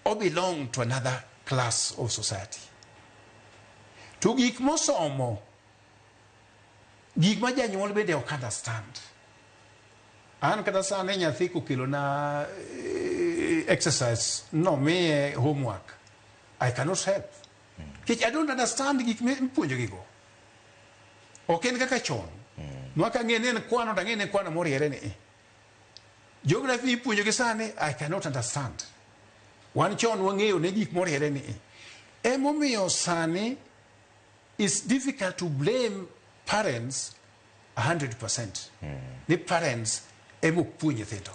O belong to another class of society. To gik mosomo, gik ma janyuol bende ok understand. An kata sani nyathi kokelona exercise nomiye homework, I cannot help. Nikech I don't understand gik mipuonjogigo. Ok en kaka chon. Ma kang'e ni en kwano to ang'e ni en kwano moriere ni. Geography ipuonjo gi sani, I cannot understand. Wan chon wang'eyo ne gik moriere ni. Emomiyo sani it's difficult to blame parents 100%. Ni parents ema ok puonj nyithindo.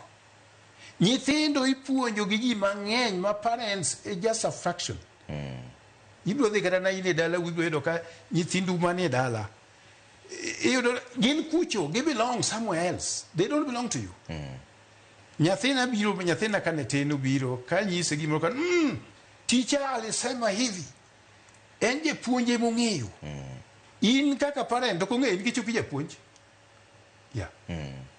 Nyithindo ipuonjo gi ji mang'eny ma parents is just a fraction. Ibiro dhi kata na in e dala, ibiro yudo ka nyithindu manie dala. Iyudo gin kucho, gi belong somewhere else. They don't belong to you. Nyathina biro, nyathina kane tin obiro, ka nyise gimoro ka, teacher alisema hivi. En japuonj emong'eyo. In kaka parent ok ong'eyo nikech ok ijapuonj. Yeah.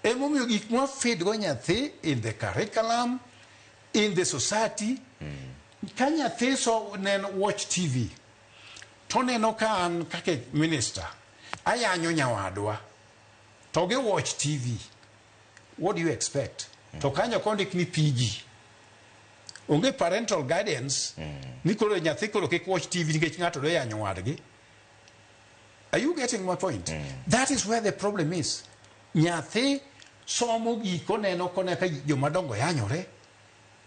Emomiyo gik mwa feed go nyathi in the curriculum, in the society, ka nyathi so neno watch TV, to neno ka an kaka minister, ayanyo nyawadwa, to gi watch TV. What do you expect? To kanyo kondik ni PG. Onge parental guidance ni koro nyathi koro kik watch TV nikech ng'ato dwa yanyo wadgi. Are you getting my point? That is where the problem is. Nyathi somo gik oneno kone ka jomadongo yanyore.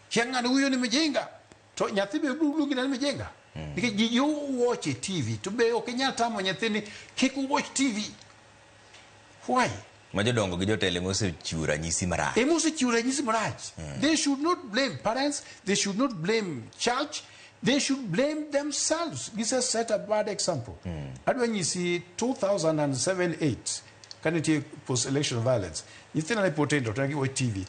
Kia ng'ano wuoyo ni mijinga. To nyathi be biro luongi ni mijinga. Nikech gigi watch e TV to be ok inyal tamo nyathi ni kik watch TV. Why? Ma jodongo gi jotelo ema osechiwo ranyisi marach. Ema osechiwo ranyisi marach. They should not blame parents, they should not blame church, they should blame themselves. Gise set a bad example. Adwa nyisi 2007-8 kane nitie post election violence. Nyithindo ne pod tindo to ne gi watch TV.